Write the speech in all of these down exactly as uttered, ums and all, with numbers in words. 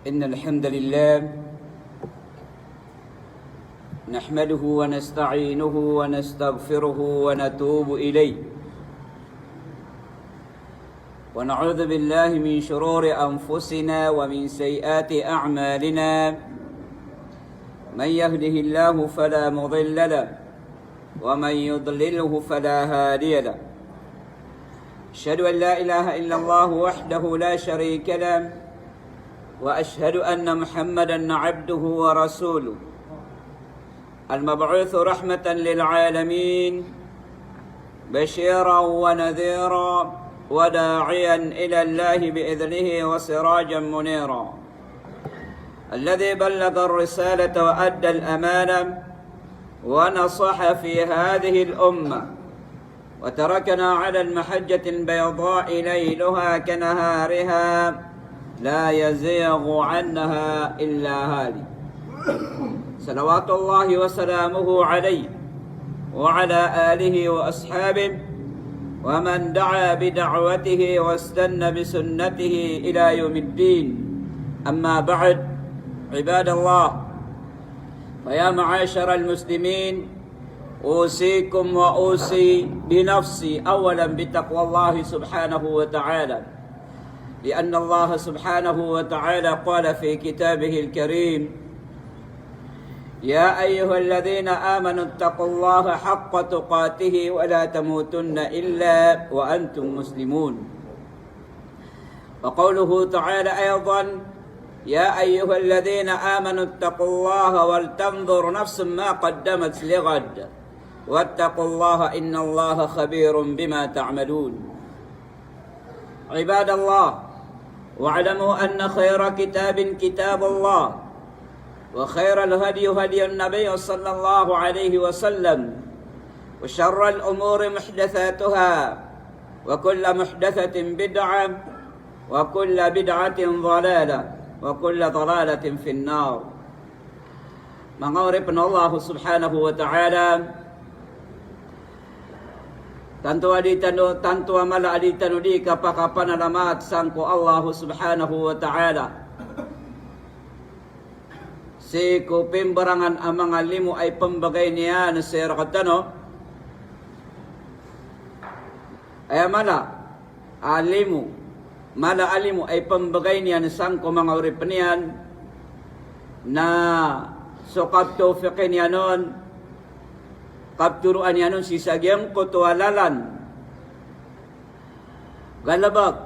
إن الحمد لله نحمده ونستعينه ونستغفره ونتوب إليه، ونعوذ بالله من شرور أنفسنا ومن سيئات أعمالنا. من يهده الله فلا مضل له، ومن يضلله فلا هادي له. أشهد أن لا إله إلا الله وحده لا شريك له، وأشهد أن محمدا عبده ورسوله، المبعوث رحمة للعالمين، بشيرا ونذيرا، وداعيا إلى الله بإذنه وسراجا منيرا، الذي بلغ الرسالة وأدى الأمانة ونصح في هذه الأمة، وتركنا على المحجة البيضاء ليلها كنهارها لا يزيغ عنها إلا هالك. صلوات الله وسلامه عليه وعلى آله وأصحابه ومن دعا بدعوته واستن بسنته إلى يوم الدين. أما بعد، عباد الله، فيا معاشر المسلمين، أوصيكم وأوصي بنفسي أولا بتقوى الله سبحانه وتعالى، لأن الله سبحانه وتعالى قال في كتابه الكريم: يا أيها الذين آمنوا اتقوا الله حق تقاته ولا تموتن إلا وأنتم مسلمون. وقوله تعالى أيضا: يا أيها الذين آمنوا اتقوا الله ولتنظر نفس ما قدمت لغد واتقوا الله إن الله خبير بما تعملون. عباد الله، واعلموا أن خير كتاب كتاب الله، وخير الهدي هدي النبي صلى الله عليه وسلم، وشر الأمور محدثاتها، وكل محدثة بدعة، وكل بدعة ضلالة، وكل ضلالة في النار. Manga oripn o Allah subhanahu wa ta'ala, tanto a di tano, tanto a mala a di tano di kapakapanalamat sangko Allah subhanahu wa ta'ala sii ko pimbarangan a manga limo a ipmbgay niyan sii rktano. Aya mala a limo, mala a limo a ipmbgay niyan sangko manga oripn iyan na so kaptawfiqi niyan on, kaptoroan iyan on sii sa giyangkoto a lalan galbk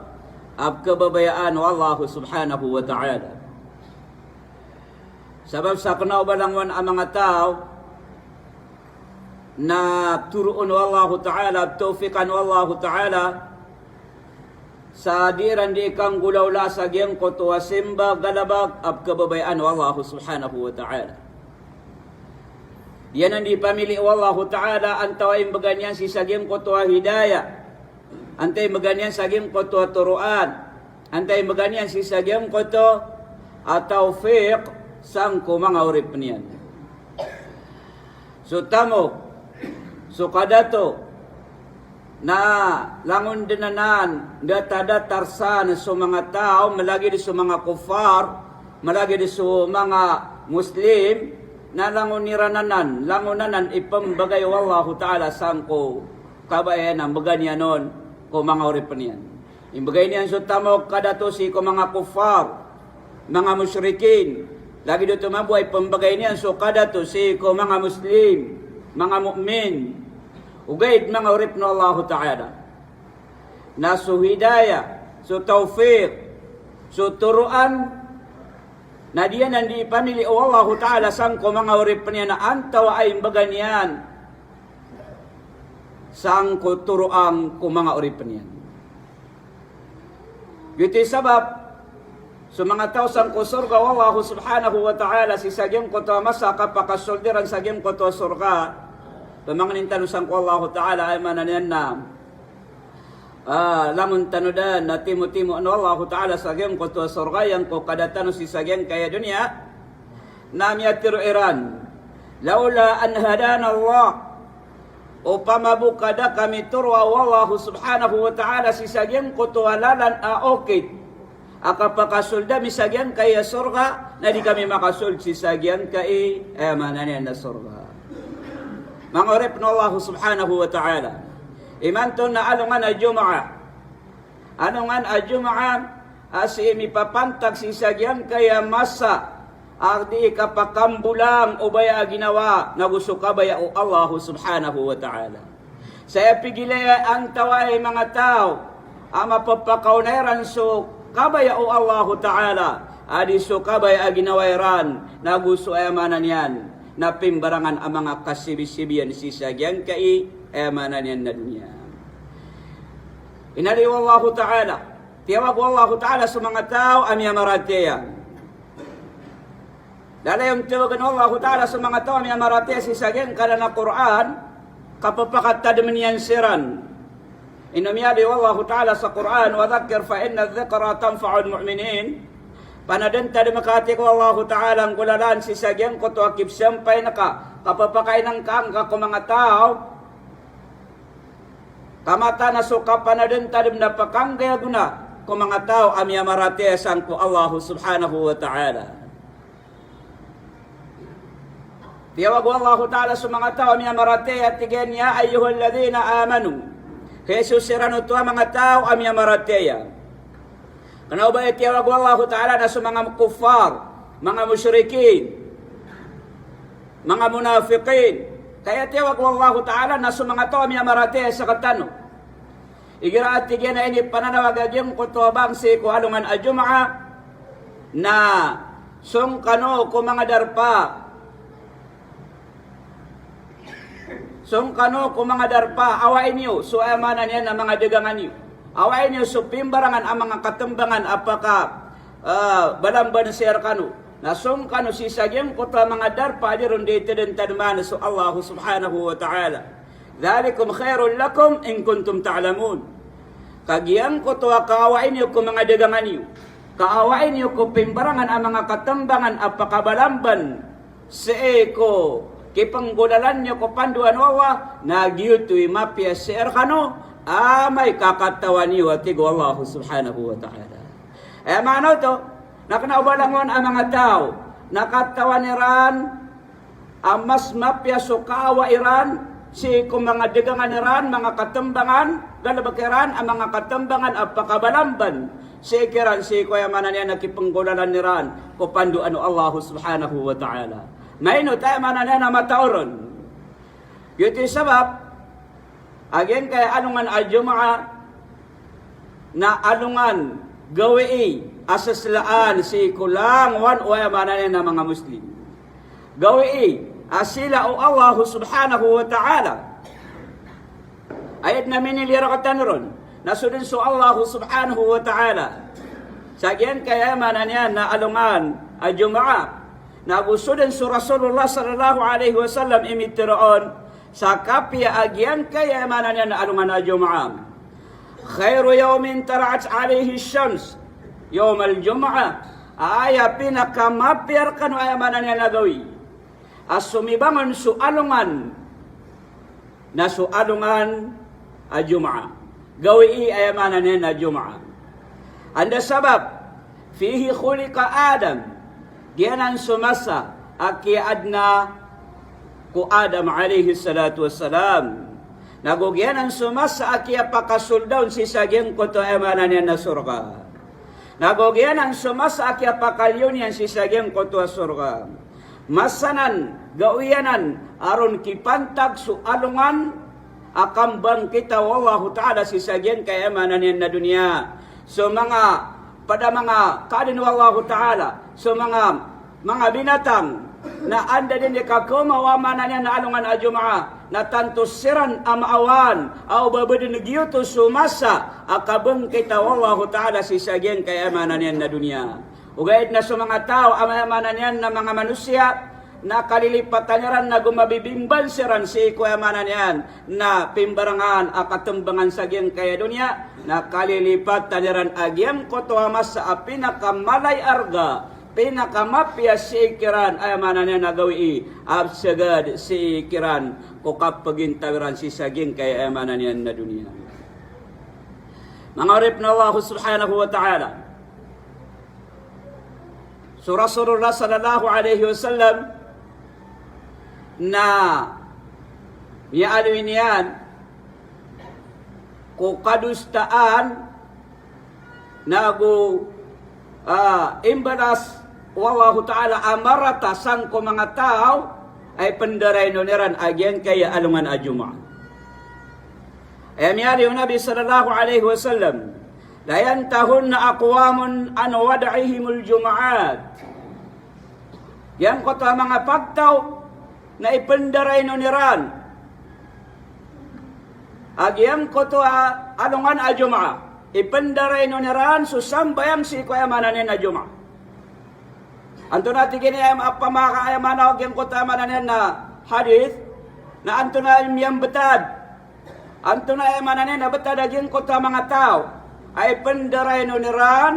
a pkhababayaan o Allah subhanahu wa ta'ala. Sabap sa kna o ba langon a manga taw na ptoroon o Allahu ta'ala, ptawfiqan o Allahu ta'ala, sa di iran di ikanggolawla sa giyangkoto a simba galbk a pkhababayaan o Allah subhanahu wa ta'ala. Di anan di pamili o Allahu ta'ala antaa i mbgan iyan sii sa giyangkoto a hidayah, antaa i mbgan iyan sa giyangkoto a toroan, antaa i mbgan iyan sii sa giyangkoto a tawfiq sangko manga oripn iyan. So tamok, so kadato, na langon dn anan, da ta datar san so manga taw, mlagid so manga kuffar, mlagid so manga Muslim, na langon iran anan, langon anan ipmbgay o Allahu ta'ala sangko kabaya na mbgan iyan on ko manga oripn iyan. Imbgay niyan so tamok, kadato sii ko manga kuffar, manga mushrikin. Lagid oto mambo a ipmbgay niyan so kadato sii ko manga Muslim, manga mu'min. Ogaid manga oripn o Allahu ta'ala, na so hidayah, so tawfiq, so toroan, na di anan di ipamili o Allahu ta'ala sangko manga oripn iyan na antaa i mbgan iyan sangko toroan ko manga oripn iyan. Giyoto i sabap, so manga taw sangko sorga o Allahu subhanahu wa ta'ala sii sa giyangkoto a masa a kapakasold iran sa giyangkoto a sorga, pamangnin tano sangko Allahu ta'ala, aya maana niyan na, ah, langon tano dn a timotimoon o Allahu ta'ala sa giyangkoto a sorga, giyangko kada tano sii sa giyangkaya doniya, na miyatharo iran, "Lawla an hadana Allah," opama bo ka da kami toroa o Allah subhanahu wa ta'ala sii sa giyangkoto a lalan a okit, a kapakasold ami sa giyangkai a sorga, na di kami makasold sii sa giyangkai, aya maana niyan na sorga. Manga oripn o Allah subhanahu wa ta'ala. Imanto na alongan a Jumaah. Alongan a Jumaah, a sii mipapantag sii sa giyangkai a masa a dii kapakambolang o baya a ginawa, nago so kabaya o Allah subhanahu wa ta'ala. Sa aya pigilaya antawaa i manga taw a mapapakaona iran so kabaya o Allahu Ta'ala, a di so kabaya a ginawa iran, nago so aya maana niyan na pimbarangan a manga kasibisibiyan sii sa giyangkai, aya maana niyan na doniya. Inaloy o Allahu Ta'ala, tiyawag o Allahu Ta'ala so manga taw a miyamaratiyaya. Lalayon tiyawagan o Allahu Ta'ala so manga taw a miyamaratiyaya sii sa giyangkanan a Qur'an, kapapakatadm iyan siran. Ino miyaaloy o Allahu Ta'ala sa Qur'an, "Wa dhakkir fa inna dhikra tanfa'ul mu'minin." Panadntadm ka, a tig o Allahu Ta'ala, nggolalan sii sa giyangkoto a kipsampay ngka, kapapakainngka angka ko manga taw, ka mataan a so kapanadntadm na pakanggay a gona ko manga taw a miyamaratiyaya sangko Allahu Subhanahu wa Ta'ala. Tiyawag o Allahu Ta'ala so manga taw a miyamaratiyaya, tig iyan, "Ya ayyuhalladhina amanu." Hay so siran oto a manga taw a miyamaratiyaya. Kna o ba aya tiyawag o Allahu Ta'ala na so manga kuffar, manga mushrikin, manga munafiqin. Ka aya tiyawag o Allahu Ta'ala na so manga taw a miyamaratiyaya sktano. Igira a tig iyan a inipananawag a giyangkoto a bang sii ko alongan a Jumaah, na song kano ko manga darpa. Song kano ko manga darpa, awai niyo so aya maana niyan na manga dagangan iyo. Awai niyo so pimbarangan a manga katmbangan a paka, ah, balamban sii rkano. Na song kano sii sa giyangkoto a manga darpa a di ron dii tadntadman so Allahu Subhanahu wa Ta'ala. Dhalikum khairul lakum in kuntum ta'lamun. Ka giyangkoto a kaawai niyo ko manga dagangan iyo, kaawai niyo ko pimbarangan a manga katmbangan a pakabalamban sii ko kipnggolalan iyo ko pandoan o Allah, na giyoto i mapiya sii rkano, amay ka katawan iyo, a tig o Allah Subhanahu wa Ta'ala. Aya maana oto, na kna o ba langon a manga taw na katawan iran a mas mapiya so kaawa iran sii ko manga dagangan iran, manga katmbangan, galbk iran a manga katmbangan a pakabalamban sii kiran sii ko aya maana niyan na kipnggolalan iran ko pandoan o Allah Subhanahu wa Ta'ala. Maino ta aya maana niyan na mataw ron. Giyoto i sabap a giyangkai a alongan a Jumaah na alongan gawii a saslaan sii ko langowan o aya maana niyan na manga Muslim. Gawii a sila o Allah Subhanahu wa Ta'ala. Aya dn a minilay rktano ron na so dn so Allah Subhanahu wa Ta'ala sa giyangkai a aya maana niyan na alongan a Jumaah, nago so dn so Rasulullah sallallahu alaihi wasallam i mitharo on sa kapiya a giyangkai a aya maana niyan na alongan a Jumaah. Khairu yawmin tala'at alayhi shams yawmal Jumaah. Aya pinakamapiya rkano a aya maana niyan na gawii a somibangon so alongan na so alongan a Jumaah. Gawii a aya maana niyan na Jumaah. Anda sabap, fihi khuliqa Adam. Giyanan so masa a kiyaadna ko Adam alayhis salatu wassalam. Nago giyanan so masa a kiyapakasold on sii sa giyangkoto a aya maana niyan na sorga. Nago giyanan so masa a kiyapakaliyo niyan sii sa giyangkoto a sorga. Masa nan, gawii anan a ron kipantag so alongan a kambangkita o Allahu Ta'ala sii sa giyangkai a aya maana niyan na doniya. So manga, pd a manga kaadn o Allahu Ta'ala, so manga, manga binatang na anda dn i kakaoma o aya maana niyan na alongan a Jumaah, na tanto siran a maawan a o ba bdn giyoto so masa a kabangkita o Allahu Ta'ala sii sa giyangkai a aya maana niyan na doniya. Ogaid na so manga taw a aya maana niyan na manga manosiya na kalilipatan iran nago mabibimban siran sii ko aya maana niyan na pimbarangan a katmbangan sa giyangkai a doniya, na kalilipatan iran a giyangkoto a masa a pinakamala i arga, pinakamapiya sii kiran a aya maana niyan na gawii a psagad sii kiran ko kapagintaw iran sii sa giyangkai a aya maana niyan na doniya. Manga oripn o Allah Subhanahu wa Ta'ala. So Rasulullah sallallahu alaihi wasallam na miyaaloy niyan ko kadosaan nago, ah, imbalas o Allahu Ta'ala a marata sangko manga taw a ipndarainon iran a giyangkaya alongan a Jumaah. Aya miyaaloy o Nabi sallallahu alaihi wasallam, "La yantahunna aqwamun an wad'ihimul jumu'at." Giyangkoto a manga pagtaw na ipndarainon iran a giyangkoto a alongan a Jumaah. Ipndarainon iran so sambayang sii ko aya maana niyan na Jumaah. Antonaa tig iyan a pamaka aya maana o giyangkoto a maana niyan na hadith, na antonaa i miyambtad, antonaa i maana niyan na btad a giyangkoto a manga taw a ipndarainon iran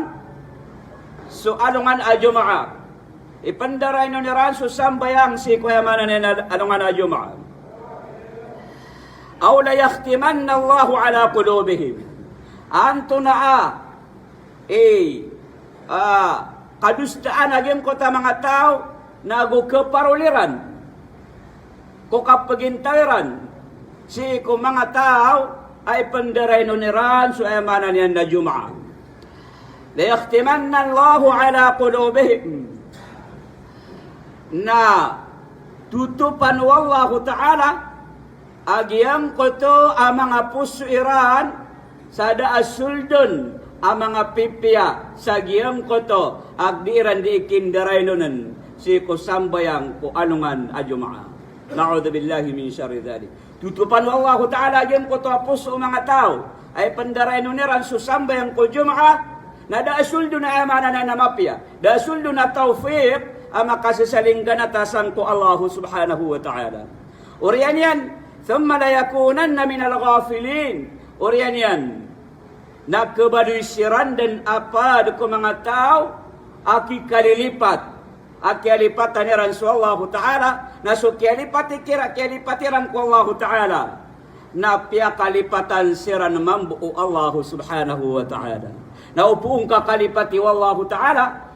so alongan a Jumaah. Ipndarainon iran so sambayang sii ko aya maana niyan na alongan a Jumaah. "Aw la yakhtimanna Allahu ala qulubihim." Antonaa i, ah, kadosaan a giyangkoto a manga taw nago kparol iran ko kapagintaw iran sii ko manga taw a ipndarainon iran so aya maana niyan na Jumaah. "La yakhtimanna Allahu ala qulubihim." Na totopan o Allahu Ta'ala a giyangkoto a manga poso iran sa da a soldon a manga pipiya sa giyangkoto a di iran di ikindarainon sii ko sambayang ko alongan a Jumaah. Na'udhu billahi min sharri dhalik. Totopan o Allahu Ta'ala a giyangkoto a poso o manga taw a ipndarainon iran so sambayang ko Jumaah, na da a soldon a aya maana niyan na mapiya, da a soldon a tawfiq a makasasalinggana ta sangko Allahu Subhanahu wa Ta'ala. Oriyan iyan, "Thumma la yakunanna minal ghafilin." Oriyan iyan, na khabaloy siran dn a pd ko manga taw a kikalilipat a kiyalipatan iran so Allahu Ta'ala, na so kiyalipat i kira, kiyalipat iran ko Allahu Ta'ala, na piyakalipatan siran mambo o Allahu Subhanahu wa Ta'ala. Na o poon ka kalipati o Allahu Ta'ala,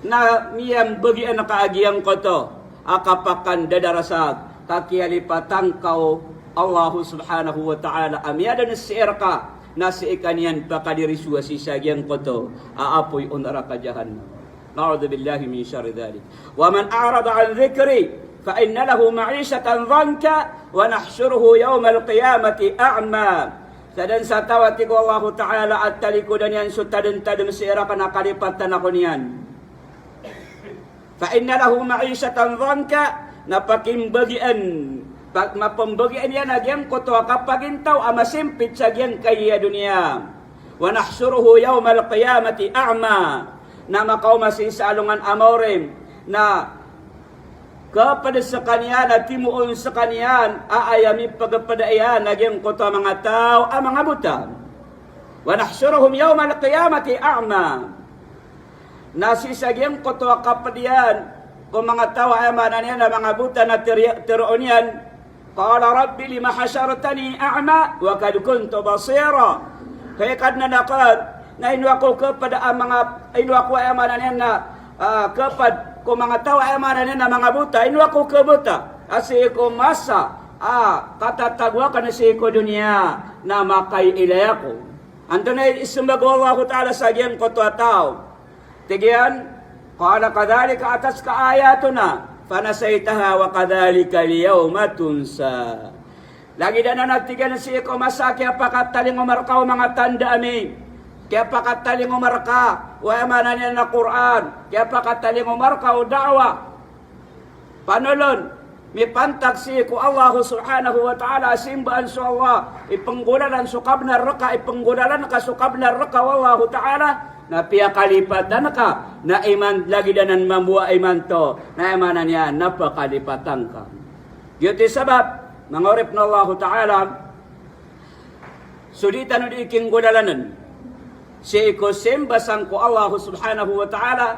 na miyambagian ka a giyangkoto a kapakandadarasag ka kiyalipatan ka o Allahu Subhanahu wa Ta'ala a miyadn sii rka, na sii ka niyan pakadirisowa sii sa giyangkoto a apoy o naraka Jahannam. Na'udhu billahi min sharri dhalik. "Wa man a'rada an dhikri fa inna lahu ma'ishatan dhanka wa nahshuruhu yawmal qiyamati a'ma." Sadn sa taw a tig o Allahu Ta'ala a talikodan iyan so tadntadm sii rakn a kalipatan ako niyan. "Fa inna lahu ma'ishatan dhanka," na pakimbagian, pa-, mapmbagian iyan a giyangkoto a kapagintaw a masimpit sa giyangkaya doniya. "Wa nahshuruhu yawmal qiyamati a'ma." Na makaoma sii sa alongan a maorim na khapd skaniyan a timoon skaniyan a aya mipkhapd iyan a giyangkoto a manga taw a manga bota. "Wa nahshuruhum yawmal qiyamati a'ma." Na sii sa giyangkoto a kapd iyan ko manga taw a aya maana niyan na manga bota na tiri-, tharoon iyan, "Qala rabbi lima hashartani a'ma wa qad kuntu basira." Hay Kadnan akn, na ino ako khapd a manga, ino ako aya maana niyan na, ah, khapd ko manga taw a aya maana niyan na manga bota, ino ako khabota a sii ko masa a katatago akn sii ko doniya na makailay ako. Antonaa i ismbag o Allahu Ta'ala sa giyangkoto a taw? Tig iyan, "Qala kadhalika atatka ayatuna fanasitaha wa kadhalikal yawma tunsa." Lagid anan a tig iyan sii ko masa a kiyapakatalingoma rka o manga tanda ami, kiyapakatalingoma rka o aya maana niyan na Qur'an, kiyapakatalingoma rka o da'wah. Panolon, mipantag sii ko Allahu Subhanahu wa Ta'ala a simbaan so Allah, ipnggolalan so kabnar rka, ipnggolalan ka so kabnar rka o Allahu Ta'ala, na piyakalipatan ka, na iman lagid anan mambo a imanto, na aya maana niyan na pakalipatan ka. Giyoto i sabap, manga oripn o Allahu Ta'ala, so di tano di ikinggolalann sii ko simba sangko Allahu Subhanahu wa Ta'ala,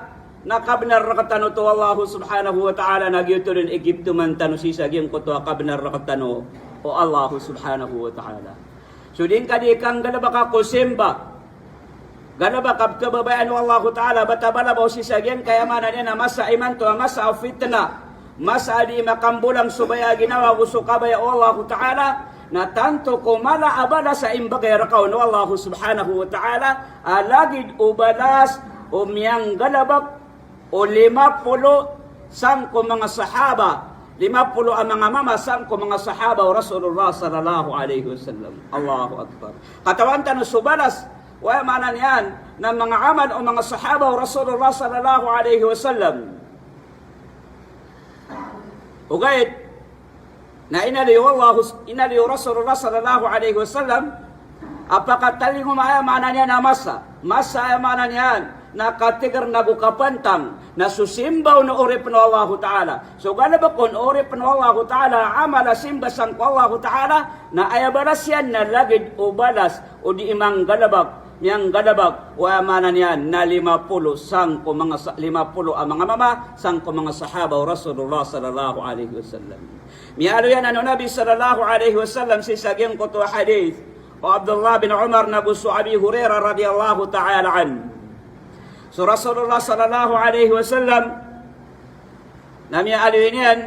na kabnar rktano oto o Allahu Subhanahu wa Ta'ala, na giyoto dn i giptoman tano sii sa giyangkoto a kabnar rktano o Allahu Subhanahu wa Ta'ala. So di ngka di ikanggalbka ko simba, Galbk a pkhababayaan o Allahu Ta'ala, bata balabaw sii sa giyangkaya maana niyan a masa imanto a masa a fitna, masa a dii makambolang so baya a ginawa ago so kabaya o Allahu Ta'ala, na tanto ko mala a balas a imbgay rka on o Allahu Subhanahu wa Ta'ala, a lagid o balas o miyanggalbk o lima polo sangko manga sahaba, lima polo a manga mama sangko manga sahaba o Rasulullah sallallahu alaihi wasallam. Allahu Akbar. Katawan tano so balas, o aya maana niyan, na manga amal o manga sahaba o Rasulullah sallallahu alaihi wasallam. Ogaid na inaloy o Allah, inaloy o Rasulullah sallallahu alaihi wasallam a pakatalingoma, aya maana niyan, a masa, masa, aya maana niyan, na katigr nago kapantang, na so simba on o oripn o Allahu Ta'ala. So galbk on o oripn o Allahu Ta'ala a amal a simba sangko Allahu Ta'ala, na aya balas iyan na lagid o balas o dii manggalbk, miyanggalbk, o aya maana niyan na lima polo sangko manga sa-, lima polo a manga mama sangko manga sahaba o Rasulullah sallallahu alaihi wasallam. Miyaaloy anan o Nabi sallallahu alaihi wasallam sii sa giyangkoto a hadith o Abdullah bin Umar nago so Abi Hurairah radhiyallahu ta'ala anhu. So Rasulullah sallallahu alaihi wasallam na miyaaloy niyan,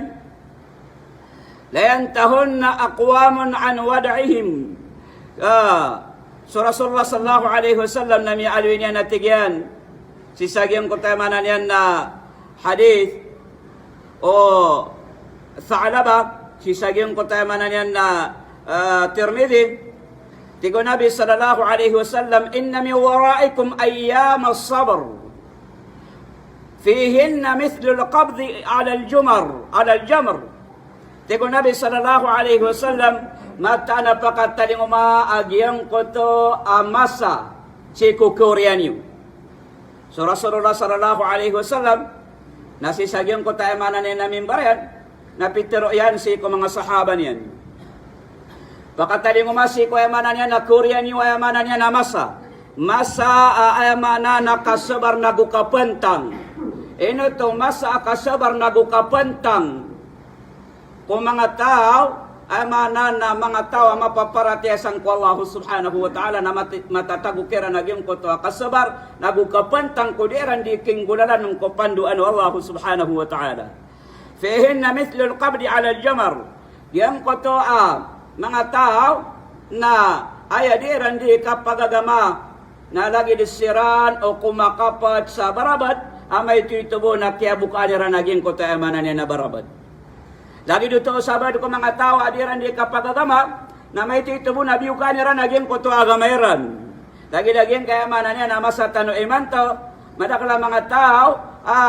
"La yantahunna aqwamun an wad'ihim." Ah, so Rasulullah sallallahu alaihi wasallam na miyaaloy niyan a tig iyan sii sa giyangkoto a maana niyan na hadith o Tha'labah, sii sa giyangkoto a maana niyan na, ah, Tirmidhi. Tig o Nabi sallallahu alaihi wasallam, "Inna min waraikum ayyamas sabr, fihinna mithlul qabdi alal jumar, alal jamr." Tig o Nabi sallallahu alaihi wasallam, mataan a pakatalingoma a giyangkoto a masa sii ko khaoriya niyo. So Rasulullah sallallahu alaihi wasallam na sii sa giyangkoto a aya maana niyan na mimbar iyan, na pitharo iyan sii ko manga sahaba niyan. Pakatalingoma sii ko aya maana niyan na khaoriya niyo, aya maana niyan na masa. Masa a aya maana na kasabar nago kapantang. Ino oto masa a kasabar nago kapantang? Ko manga taw, aya maana na manga taw a mapaparatiyaya sangko Allah subhanahu wa ta'ala na mati-, matatago kiran a giyangkoto a kasabar nago kapantang ko dii iran dii kinggolalan ko pandoan o Allah subhanahu wa ta'ala. Fihinna mithlul qabdi alal jamr. Giyangkoto a manga taw na aya dii iran dii kapagagama na lagid siran o komakapet sa barabat, amay toy tobo na kiyabokaan iran a giyangkoto a aya maana niyan na barabat. Lagid oto o sabaad ko manga taw a dii iran dii kapagagama, na amay toy tobo na biyokaan iran a giyangkoto a agama iran. Lagid a giyangkaya maana niyan na masa tano imanto, madakl a manga taw a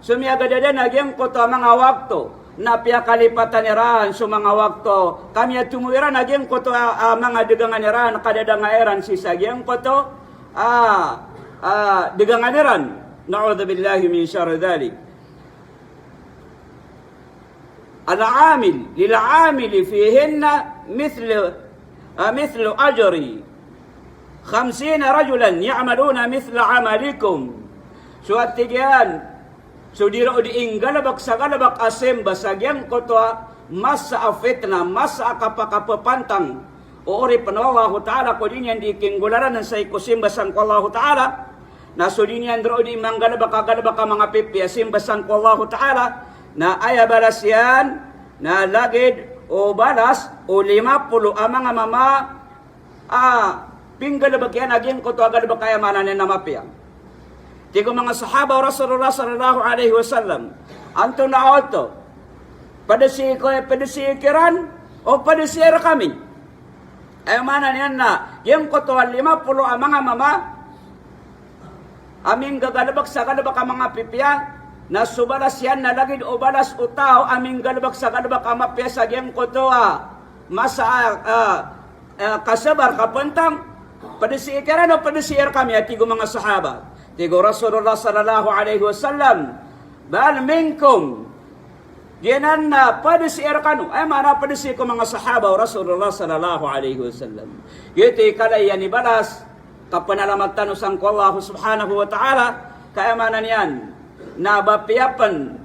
somiyagadad iran a giyangkoto a manga wakto na piyakalipatan iran so manga wakto ka miyatomo iran a giyangkoto a, a manga dagangan iran, kadadanga iran sii sa giyangkoto a, a dagangan iran. Na'udhu billahi min sharri dhalik. Al-amil, lil-amili fihinna mithlu, ah, mithlu ajri khamsina rajulan ya'maluna mithla amalikum. So a tig iyan, so dii ron dii inggalbk sa galbk a simba sa giyangkoto a masa a fitna, masa a kapakapapantang o oripn o Allahu Ta'ala ko dii niyan dii kinggolalan sii ko simba sangko Allahu Ta'ala, na so dii niyan ron dii manggalbk a galbk a manga pipiya simba sangko Allahu Ta'ala, na aya balas iyan na lagid o balas o lima polo a manga mama a pinggalbk iyan a giyangkoto a galbk a aya maana niyan na mapiya. Tig o manga sahaba o Rasulullah sallallahu alaihi wasallam, antonaa oto? Pd sii ko, pd sii kiran o pd sii rkami? Aya maana niyan na giyangkoto a lima polo a manga mama a minggagalbk sa galbk a manga pipiya, na so balas iyan na lagid o balas o taw a minggalbk sa galbk a mapiya sa giyangkoto a masa a, a, a kasabar, kapantang. Pd sii kiran o pd sii rkami, a tig o manga sahaba. Tig o Rasulullah sallallahu alaihi wasallam, "Bal minkum." Giyanan na pd sii rkano, aya maana pd sii ko manga sahaba o Rasulullah sallallahu alaihi wasallam. Giyoto i kala iyan i balas, kapanalamatan tano sangko Allah subhanahu wa ta'ala, ka aya maana niyan na ba piya pn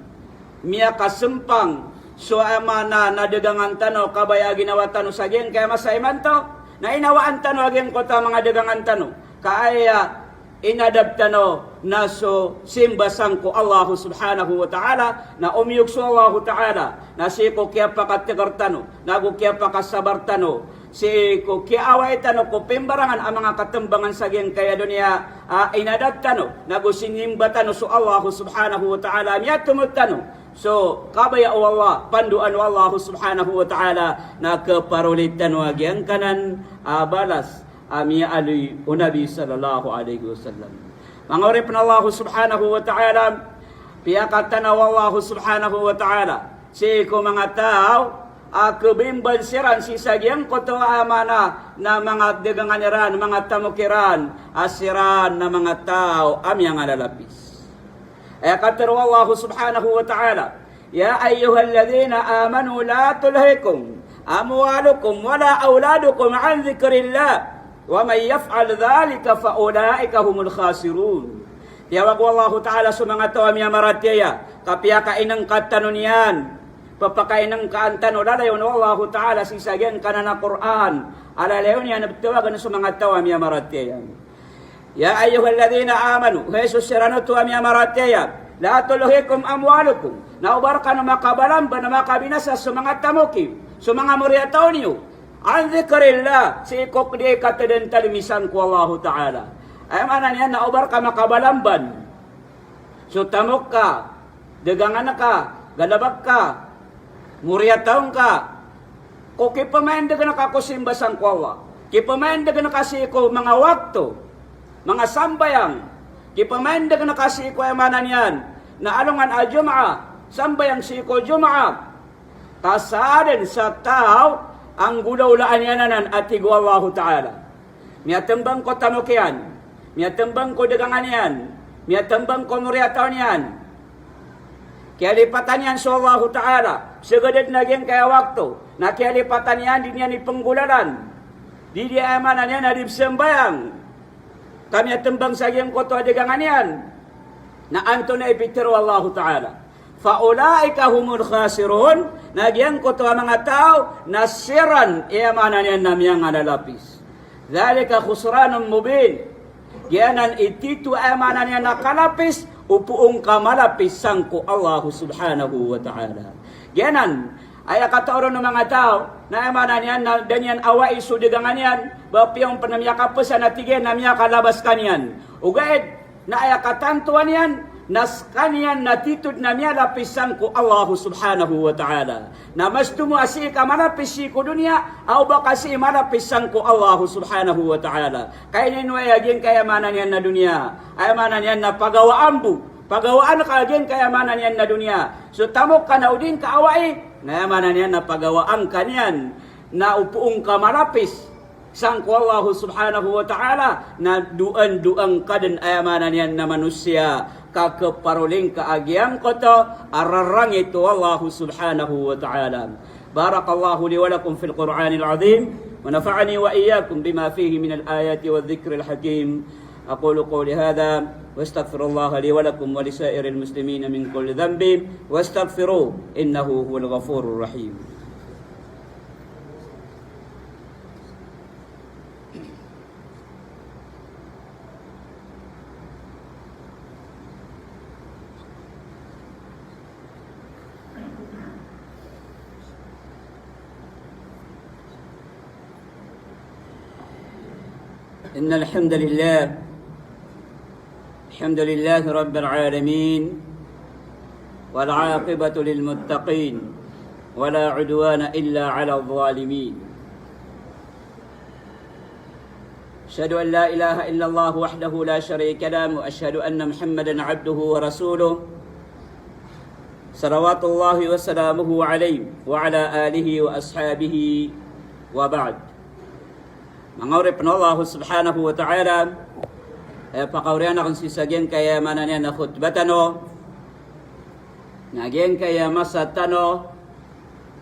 miyakasmpang so aya maana na dagangan tano, kabaya a ginawa tano sa giyangkaya masa imanto, na inawaan tano a giyangkoto a manga dagangan tano. Ka aya inadab tano na so simba sangko Allahu Subhanahu wa Ta'ala, na omiyog so Allahu Ta'ala, na sii ko kiyapakategar tano, nago kiyapakasabar tano, sii ko kiyaawai tano ko pimbarangan a manga katembangan sa giyangkaya doniya, a inadab tano, nago sinimba tano so Allahu Subhanahu wa Ta'ala, miyatomod tano so kabaya o Allah, pandoan o Allahu Subhanahu wa Ta'ala, na keparoli tano a giyangkanan a balas a miyaaloy o Nabi sallallahu alaihi wasallam. Manga oripen o Allahu Subhanahu wa Ta'ala, piyakatana o Allahu Subhanahu wa Ta'ala sii ko manga taw a kebimban siran sii sa giyangkoto a maana na manga degangan iran, manga tamok iran, a siran na manga taw a miyangalalapis. Aya katero o Allahu Subhanahu wa Ta'ala, "Ya ayyuhalladhina amanu la tulhikum amwalukum wala awladukum an dhikrillah, wa man yaf'al dhalika fa ulaika humul khasirun." Tiyawag o Allahu Ta'ala so manga taw a miyamaratiyaya, ka piyakainengka tano niyan, pepakainengkaan tano, lalayon o Allahu Ta'ala sii sa giyangkanan a Qur'an a lalayon iyan a betawagen so manga taw a miyamaratiyaya. "Ya ayyuhalladhina amanu," hay so siran oto a miyamaratiyaya, "la tulhikum amwalukum," na oba rekano makabalamban, makabinasa so manga tamok iyo, so manga moriyataw niyo, "an dhikrillah," sii ko di katedentalmi sangko Allahu Ta'ala. Aya maana niyan na oba reka makabalamban so tamok ka, degangan ka, galebek ka, moriyataw ngka, ko kipemaindegen ka ko simba sangko Allah, kipemaindegen ka sii ko manga wakto, manga sambayang, kipemaindegen ka sii ko, aya maana niyan na alongan a Jumaat, sambayang sii ko Jumaat, ka sa aden sa taw a nggolawlaan iyan anan, a tig o Allahu Ta'ala. Miyatembang ko tamok iyan, miyatembang ko degangan iyan, miyatembang ko moriyataw niyan. Kiyalipatan iyan so Allahu Ta'ala, segeden a giyangkaya wakto, na kiyalipatan iyan, di niyan ipenggolalan, di, di, aya maana niyan na di pesambayang, ka miyatembang sa giyangkoto a degangan iyan. Na antonaa i pitero o Allahu Ta'ala? "Fa ulaika humul khasirun," na giyangkoto a manga taw na siran, aya maana niyan na miyangalalapis. "Dhalika khusranun mubin." Giyanan i tito, aya maana niyan na kalapis, o poon ka malapis sangko Allahu Subhanahu wa Ta'ala. Giyanan, aya katooron o manga taw, na aya maana niyan na da niyan awai so degangan iyan, ba piya on pen a miyakapesan, a tig iyan, na miyakalabas skaniyan. Ogaid, na aya katantoan iyan, na skaniyan na tito den a miyalapis sangko Allahu Subhanahu wa Ta'ala. Na mas tomo a sii ka malapis sii ko doniya, a oba ka sii malapis sangko Allahu Subhanahu wa Ta'ala. Ka ininoay a giyangkaya maana niyan na doniya, aya maana niyan na pagawaan bo, pagawaan ka a giyangkaya maana niyan na doniya so tamok ka na o di ngka awai, na aya maana niyan na pagawaan ka niyan, na o poon ka malapis sangko Allahu Subhanahu wa Ta'ala, na doan, doan ka den, aya maana niyan na manosiya, ka keparoli ngka a giyangkoto a rarangit o Allahu Subhanahu wa Ta'ala. Barakallahu li wa lakum fil Qur'anil azim, wa nafa'ani wa iyyakum bima fihi minal ayati wadh dhikril hakim. Aqulu qawli hadha, wa astaghfirullaha li wa lakum wa li sa'iril muslimina min kulli dhanbin, wastaghfiruhu, innahu huwal ghafurur rahim. إن الحمد لله، الحمد لله رب العالمين، والعاقبة للمتقين، ولا عدوان إلا على الظالمين. أشهد أن لا إله إلا الله وحده لا شريك له، وأشهد أن محمدا عبده ورسوله، صلوات الله وسلامه عليه وعلى آله وأصحابه، وبعد. Manga oripen o Allahu Subhanahu wa Ta'ala, eh, pakaoriyan aken sii sa giyangkaya maana niyan na khutbah tano, na giyangkaya masa tano,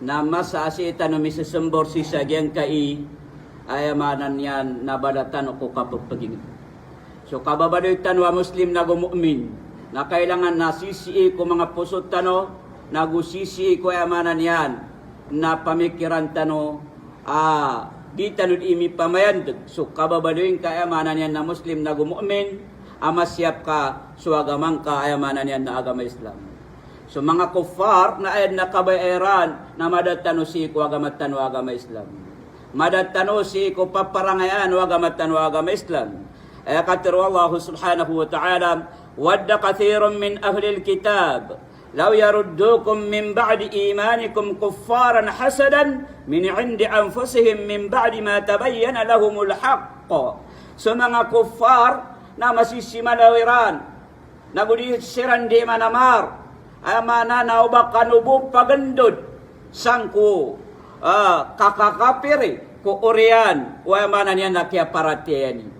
na masa a sii tano misesembor sii sa giyangkai, aya maana niyan na bala tano ko kapepeging. So kababaloy tano a Muslim nago mu'min, na kailangan na sisii ko manga poso tano, nago sisii ko, aya maana niyan na pamikiran tano, a di tano di mipamayandeg so kababaloy ngka, aya maana niyan na Muslim nago mu'min, a masiyap ka so agama ngka, aya maana niyan na agama Islam. So manga kuffar na aya dn a kabaya iran na mada tano sii ko agama tano a agama Islam. Mada tano sii ko paparangayan o agama tano a agama Islam. Aya katharo o Allah subhanahu wa ta'ala, "Wadda kathirun min ahlil kitab law yaruddukum min ba'di imanikum kuffaran hasadan min 'indi anfusihim min ba'di ma tabayyana lahumul haqq." So manga kuffar na masisimalaw iran, na go di siran di manamar, aya maana na o ba kano bo pagndod sangko, ah, kakakapiri ko oriyan o, aya maana niyan na kiyaparatiyaya niyo.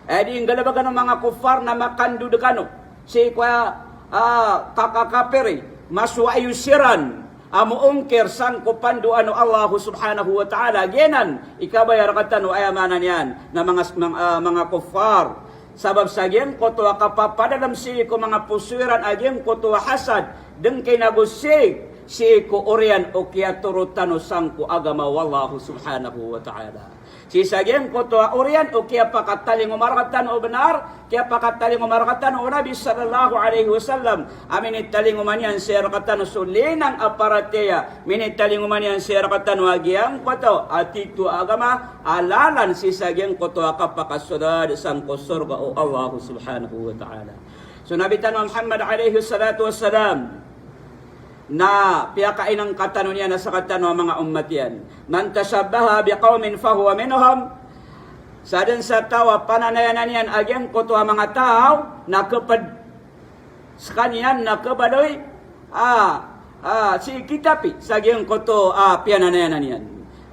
Aya di nggalabagan o manga kuffar na makandod kano sii ko, ah, kakakapiri, masowa iyo siran a moongkir sangko pandoan o Allah subhanahu wa ta'ala. Giyanan i kabaya rktano, aya maana niyan na manga, mang-, ah, manga kuffar. Sabap sa giyangkoto a kapapadalm sii ko manga poso iran a giyangkoto a hasad, dngki na go sii, sii ko oriyan o kiyatoro tano sangko agama o Allah subhanahu wa ta'ala. Sii sa giyangkoto a oriyan o kiyapakatalingoma rktano o bnar, kiyapakatalingoma rktano o Nabi sallallahu alaihi wasallam, a minitalingoma niyan sii rktano so linang a paratiyaya, minitalingoma niyan sii rktano a giyangkoto a titho a agama a lalan sii sa giyangkoto a kapakasold sangko sorga o Allah subhanahu wa ta'ala. So Nabi tano a Muhammad alaihi salatu wassalam, na piyakainngka tano niyan a sktano a manga ummat iyan, "Man tashabbaha biqawmin fahuwa minhum." Sadn sa taw a pananayanan iyan a giyangkoto a manga taw na khapd skaniyan na khabaloy a, a, sii kitapi sa giyangkoto a piyananayanan iyan.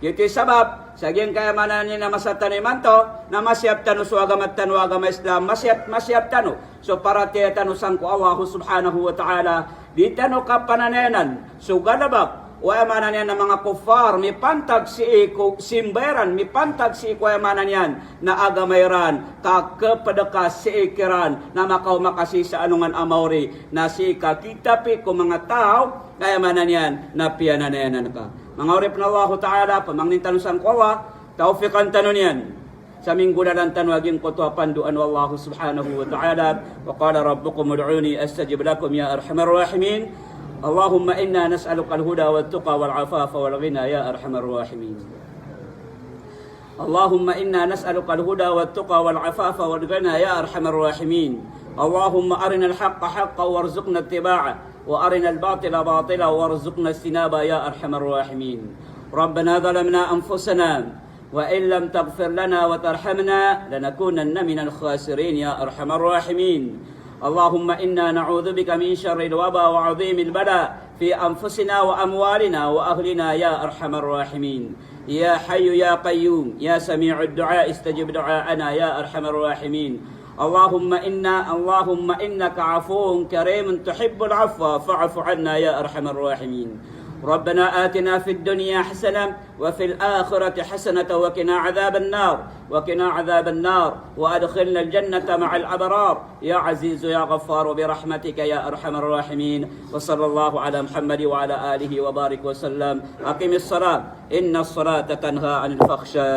Giyoto i sabap sa giyangkaya maana niyan na masa tano imanto na masiyap tano so agama tano a agama Islam, masiyap, masiyap tano so paratiyaya tano sangko Allah subhanahu wa ta'ala. Di tano kapananayanan so galbk o, aya maana niyan na manga kuffar, mipantag sii ko simba iran, mipantag sii ko, aya maana niyan na agama iran, ka khapd ka sii kiran na makaoma ka sii sa alongan a maori, na sii ka kitapi ko manga taw a, aya maana niyan na piyananayanan ka. Manga oripn o Allah ta'ala, pamangnin tano sangko Allah, tawfiqan tano niyan sa minggolalan tano a giyangkoto a pandoan o Allah subhanahu wa ta'ala. Wa qala rabbukum ud'uni astajib lakum ya arhamar rahimin. Allahumma inna nas'aluka al-huda wat-tuqa wal-afafa wal-ghina ya arhamar rahimin. Allahumma inna nas'aluka al-huda wat-tuqa wal-afafa wal-ghina ya arhamar rahimin. Allahumma arinal haqqa haqqan warzuqna ittiba'ah, wa arinal batila batilan warzuqna ijtinabah ya arhamar rahimin. Rabbana zalamna anfusana وإن لم تغفر لنا وترحمنا لنكونن من الخاسرين يا أرحم الراحمين. اللهم إنا نعوذ بك من شر الوباء وعظيم البلاء في أنفسنا وأموالنا وأهلنا يا أرحم الراحمين. يا حي يا قيوم يا سميع الدعاء استجب دعاءنا يا أرحم الراحمين. اللهم إنا، اللهم إنك عفو كريم تحب العفو فاعف عنا يا أرحم الراحمين. ربنا آتنا في الدنيا حسنة وفي الآخرة حسنة وقنا عذاب النار، وقنا عذاب النار، وأدخلنا الجنة مع الأبرار، يا عزيز يا غفار، برحمتك يا أرحم الراحمين. وصلى الله على محمد وعلى آله وبارك وسلم. أقم الصلاة، إن الصلاة تنهى عن الفحشاء